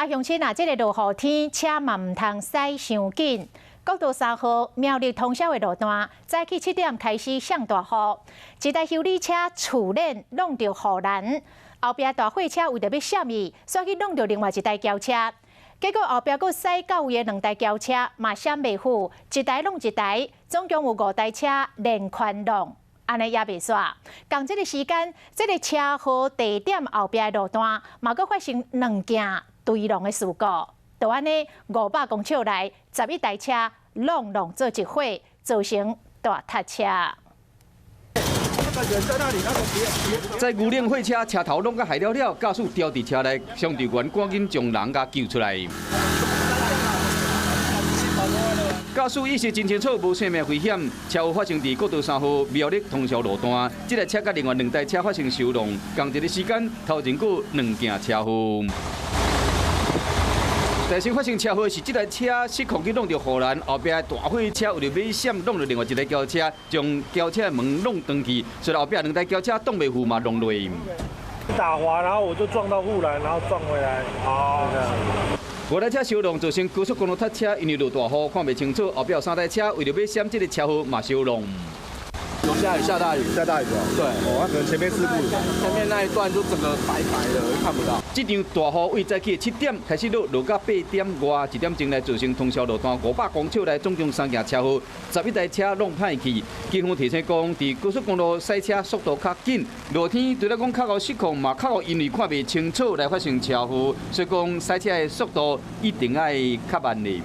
啊，鄉親啊，這个落雨天，車嘛毋通駛傷緊。國道3號苗栗通霄的路段，早起7點開始上大雨，一台修理車厝鏈挵著護欄，後壁大貨車為著欲閃伊，煞去挵著另外一台轎車，結果後壁閣駛到位的兩台轎車嘛閃袂赴，一台挵一台，總共有五台車連環挵。按呢猶未煞，仝這个時間，這个車禍地點後壁的路段，嘛閣發生兩件追撞的事故。就按呢500公尺內，11台車攏挵做一伙，造成大塞車。在牛嶺貨車車頭攏共害了了，駕駛牢佇車內，傷隊員趕緊將人共救出來。駕駛意識真清楚，無生命危險。車禍發生佇國道3號苗栗通霄路段，這台車佮另外兩台車發生相撞，仝一个時間，頭前閣兩件車禍。但是發生車禍是這台車失控去挵著護欄，後壁大貨車為著欲閃，挵著另外一台轎車，將轎車的門挵斷去，所以後壁兩台轎車擋袂赴嘛，挵落。打滑，然後我就撞到護欄，然後撞回來。哦。五台車相撞造成高速公路塞車，因為落大雨看袂清楚，後壁有三台車為著欲閃這个車禍嘛相撞。有下雨，下大雨，下大雨啊！對，哦，那可能前面事故，前面那一段就整個白白的，看不到。這場大雨對早起7點開始落，落到8點外，一點鐘來造成通霄路段500公尺內總共三件車禍，11台車攏歹去。警方提醒講，佇高速公路駛車速度較緊，落天除了講較會失控嘛，較會因為看袂清楚來發生車禍，所以講駛車的速度一定愛較慢咧。